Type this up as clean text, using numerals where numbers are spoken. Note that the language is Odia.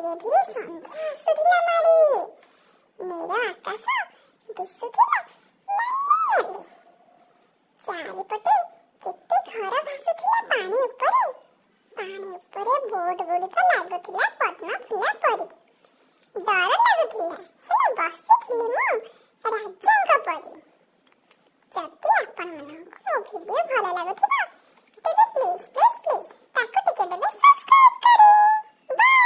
ଧୀରେ ଧୀରେ ସନ୍ଧ୍ୟା ଆସୁଥିଲା ମାଡ଼ି। ନୀଳ ଆକାଶ ଦିଶୁଥିଲା ନାଲି ନାଲି। ଚାରିପଟେ କେତେ ଘର ଭାସୁଥିଲା ପାଣି ଉପରେ। ପାଣି ଉପରେ ବୋଟ ଗୁଡ଼ିକ ଲାଗୁଥିଲା